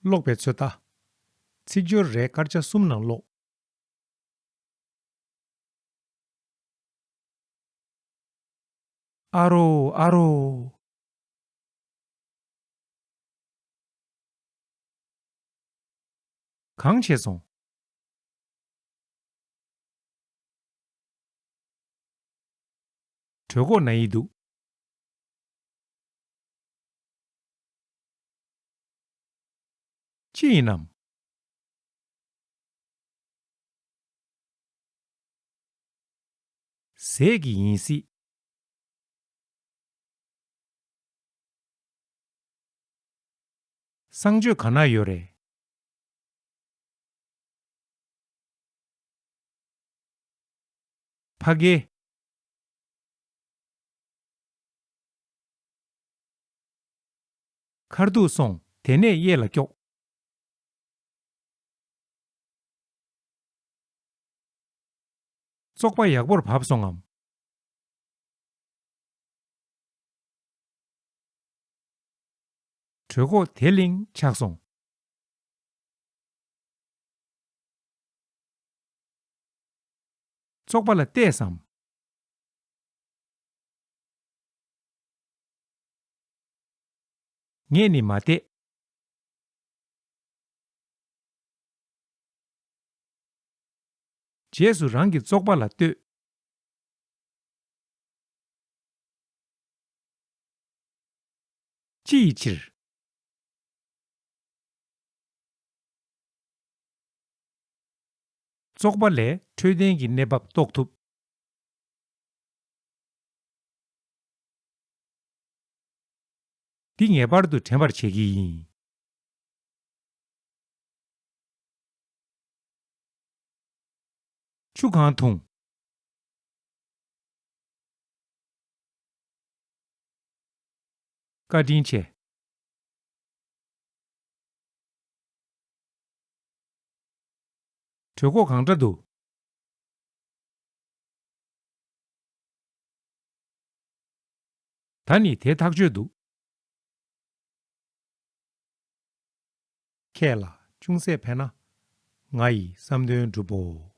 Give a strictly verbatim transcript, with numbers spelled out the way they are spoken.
ཀློག་པའི་ཚོད་ལྟ། ཚིག་སྦྱོར་རེ་སྐར་ཆ་གསུམ་ནང་ཀློག། ཨ་རོ། ཨ་རོ། གང་བྱས་སོང་། གྲོད་ཁོག་ན་ཡི་འདུག། ཅི་ཡིན་ནམ། ཟས་ཀྱི་ཡིན་སྲིད། གསང་སྤྱོད་ག་ན་ཡོད་རེད། ཕ་གི། ཁར་ཐུག་སོང་དེ་ནས་གཡས་ལ་ཀྱོག། བཙོག་པ་ཡག་པོར་བབས་སོང་ངམ། གྲོད་ཁོག་དེ་ལིང་ཆགས་སོང་། བཙོག་པ་ལ་བལྟས་སམ། ངས་ནི་མ་བལྟས། རྗེས་སུ་རང་གི་བཙོག་པ་ལ་ལྟོས། ཅི་ཡི་ཕྱིར། བཙོག་པ་ལས་འཕྲོད་བསྟེན་གྱི་གནས་བབ་རྟོགས་ཐུབ། འདི་ངེས་པར་དུ་དྲན་པར་བྱེད་ཀྱི་ཡིན། ཆུ་གང་འཐུང་། བཀའ་དྲིན་ཆེ། གྲོད་ཁོག་གང་འདྲ་འདུག། ད་ནི་དེ་ཐག་ཆོད་འདུག། ཁྱེད་ལ་ཅུང་ཟད་ཕན་ན། ང་ཡི་བསམ་དོན་འགྲུབ་བོ།